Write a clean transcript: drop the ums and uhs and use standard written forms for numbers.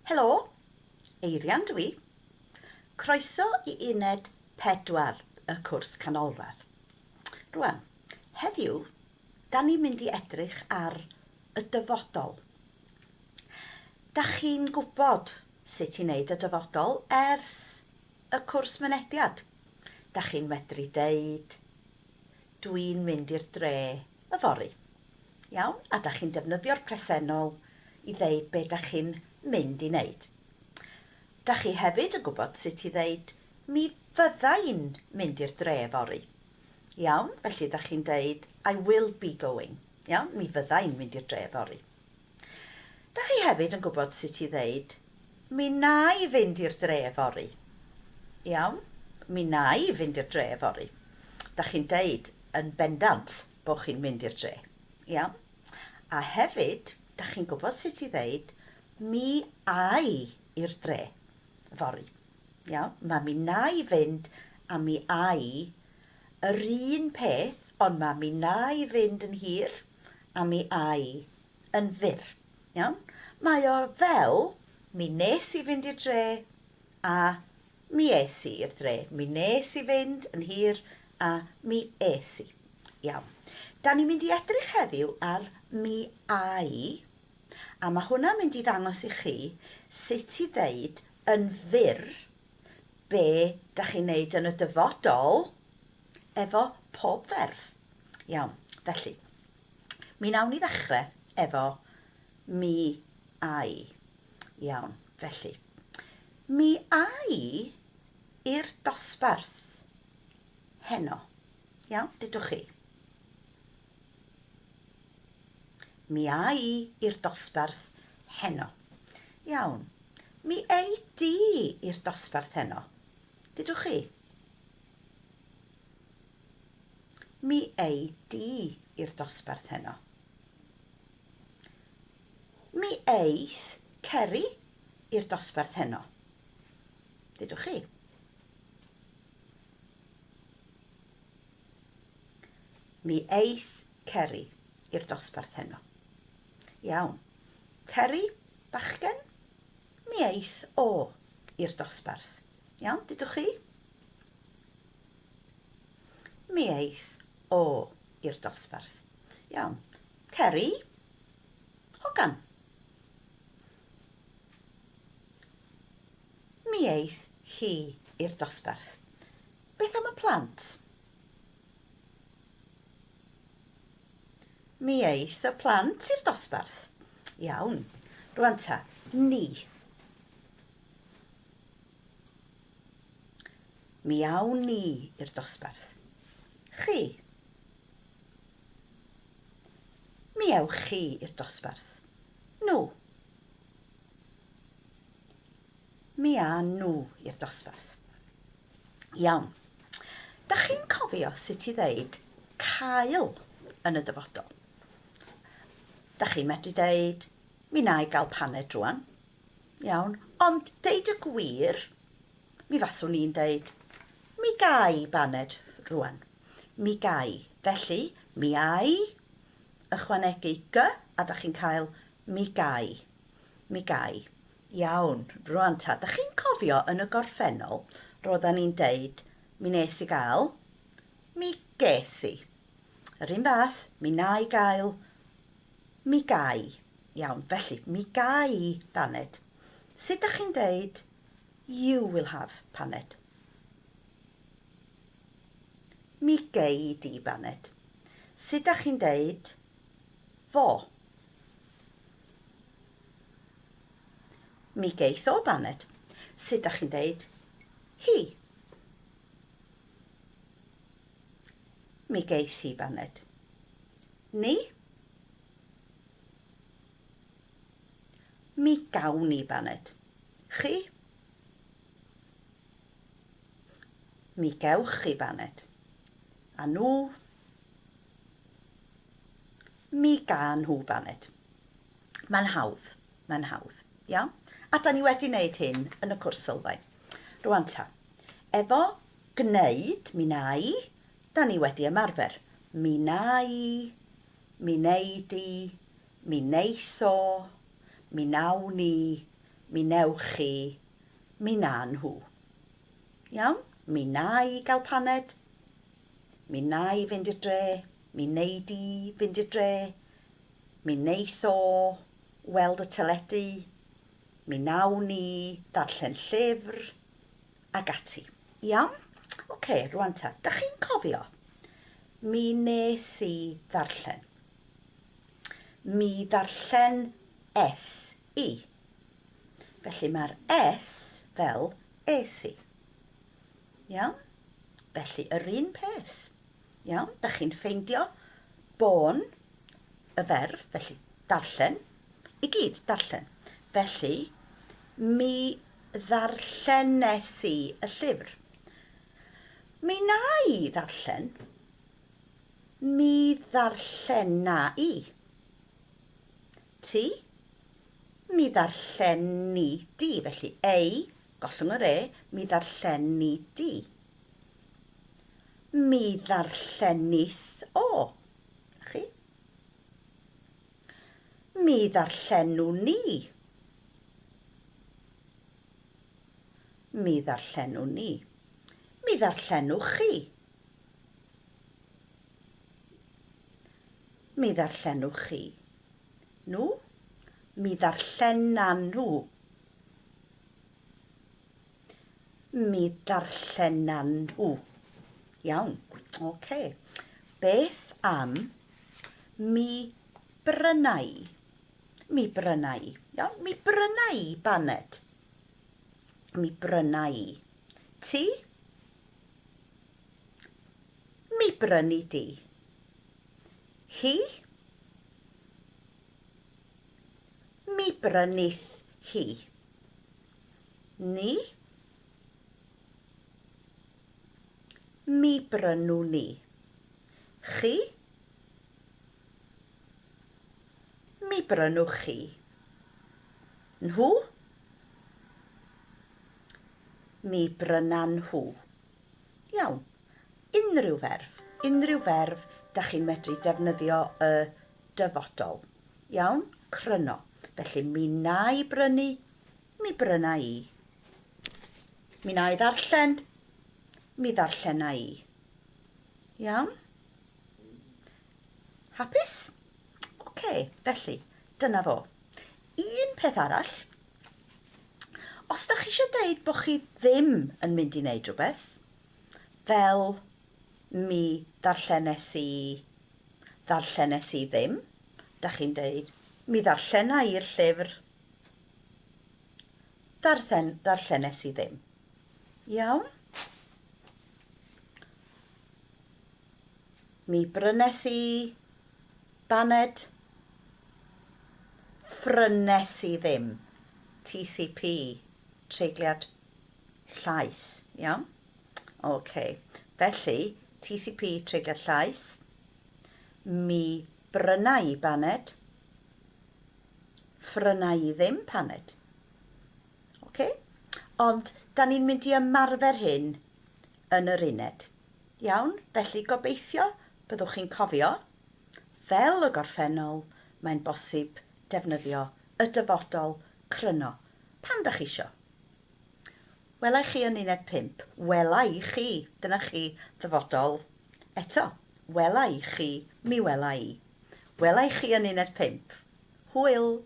Helo, Eirian dw i. Croeso i uned 4 y cwrs canolradd. Rwan, heddiw, da ni'n mynd i edrych ar y dyfodol. Da chi'n gwybod sut i wneud y dyfodol ers y cwrs mynediad. Da chi'n medru deud, Dwi'n mynd i'r dre yfory. Iawn? A da chi'n defnyddio'r presennol i ddeud be da chi'n mynd i wneud. Da chi hefyd yn gwybod sut i ddeud mi fydda i'n mynd i'r dre yfory. Iawn? Felly da chi'n deud I will be going. Iawn? Mi fydda i'n mynd i'r dre yfory. Da chi hefyd yn gwybod sut i ddeud mi wna i fynd i'r dre yfory. Iawn? Mi wna i fynd i'r dre yfory. Da chi'n deud yn bendant bod chi'n mynd i'r dre. Iawn? A hefyd, da chi'n gwybod sut i ddeud mi a i i'r dre yfory. Iawn? Mae mi wna i fynd a mi a i yr un peth, ond mae mi wna i fynd yn hir a mi a i yn fyr. Iawn? Mae o fel mi nes i fynd i'r dre a mi es i i'r dre. Mi nes i fynd yn hir a mi es i. Iawn. Da ni'n mynd i edrych heddiw ar mi a i, a mae hwnna'n mynd i ddangos i chi sut i ddeud yn fyr be da chi'n neud yn y dyfodol efo pob ferf. Iawn, felly, Mi wnawn ni ddechrau efo mi a i. Iawn, felly. Mi a i i'r dosbarth heno. Iawn, dudwch chi. Mi a i i'r dosbarth heno. Iawn. Mi ei di i'r dosbarth heno. Dudwch chi. Mi ei di i'r dosbarth heno. Mi eith Ceri i'r dosbarth heno. Dudwch chi. Mi eith Ceri i'r dosbarth heno. Iawn. Ceri, bachgen, mi eith o i'r dosbarth. Iawn, dudwch chi? Mi eith o i'r dosbarth. Iawn. Ceri? Hogan. Mi eith hi i'r dosbarth. Beth am y plant? Mi eith y plant i'r dosbarth. Iawn. Rwan ta, ni. Mi awn ni i'r dosbarth. Chi. Mi ewch chi i'r dosbarth. Nhw. Mi a nhw i'r dosbarth. Iawn. Da chi'n cofio sut i ddeud cael yn y dyfodol? Da chi'n medru deud, mi na i gael paned rwan. Iawn. Ond deud y gwir, mi faswn i'n deud, mi ga i baned rwan. Mi ga i. Felly, mi a i, ychwanegu g, a da chi'n cael mi ga i. Mi ga i. Iawn, rwan ta. Da chi'n cofio yn y gorffennol, roeddan ni'n deud, mi nes i gael, mi ges i. Yr un fath, mi na i gael, mi ga i. Iawn, felly, mi ga i baned. Sut dach chi'n deud you will have paned? Mi gei di baned. Sut dach chi'n deud fo? Mi geith o baned. Sut dach chi'n deud hi? Mi geith hi baned. Ni? Mi gawn ni baned. Chi? Mi gewch chi baned. A nhw? Mi ga nhw baned. Mae'n hawdd. Mae'n hawdd. Iawn? A da ni wedi wneud hyn yn y cwrs sylfaen. Rwan ta. Efo gwneud, mi na i, da ni wedi ymarfer. Mi na i, Mi wnei di, mi wneith o, mi wnawn ni, Mi newch chi, mi na nhw. Iawn? Mi na i gael paned. Mi na i fynd i'r dre. Mi nei di fynd i'r dre. Mi neith o weld y teledu. Mi nawn ni ddarllen llyfr. Ac ati. Iawn? Oce, rwan ta. Da chi'n cofio? Mi nes i ddarllen. Mi ddarllen es i. Felly mae'r S fel es i. Iawn? Felly yr un peth. Iawn? Da chi'n ffeindio bôn y ferf, felly darllen, i gyd, darllen. Felly, mi ddarllenes i y llyfr. Mi na i ddarllen. Mi ddarllena i. Ti? Mi ddarlleni di. Felly, ei, gollwng yr e, mi ddarlleni di. Mi ddarllenith o. Na chi? Mi ddarllenwn ni. Mi ddarllenwn ni. Mi ddarllenwch chi. Mi ddarllenwch chi. Nhw? Mi ddarllenan nhw. Mi ddarllenan nhw. Iawn. Oce. Beth am mi bryna i? Mi bryna i. Iawn? Mi bryna i baned. Mi bryna i. Ti? Mi bryni di. Hi? Mi brynith hi. Ni? Mi brynwn ni. Chi? Mi brynwch chi. Nhw? Mi brynan nhw. Iawn. Unrhyw ferf. Unrhyw ferf da chi'n medru defnyddio y dyfodol. Iawn? Cryno. Felly mi wna i brynu, mi bryna i. Mi wna i ddarllen, mi ddarllena i. Iawn? Hapus? Oce, felly, dyna fo. Un peth arall, Os da chi eisiau deud bod chi ddim yn mynd i wneud rhywbeth, fel mi ddarllenes i, ddarllenes i ddim, da chi'n deud mi ddarllena i'r llyfr, ddarllen, ddarllenes i ddim. Iawn? Mi brynes i baned. Phrynes i ddim. TCP, treigliad llais. Iawn? OK. Felly, TCP, treigliad llais. Mi bryna i baned. Phryna i ddim paned. OK? Ond, da ni'n mynd i ymarfer hyn yn yr uned. Iawn, felly gobeithio byddwch chi'n cofio, fel y gorffennol, mae'n bosib defnyddio y dyfodol cryno pan dach chi isio. Wela i chi yn uned 5. Wela i chi, dyna chi ddyfodol eto. Wela i chi, mi wela i. Wela i chi yn uned 5. Hwyl!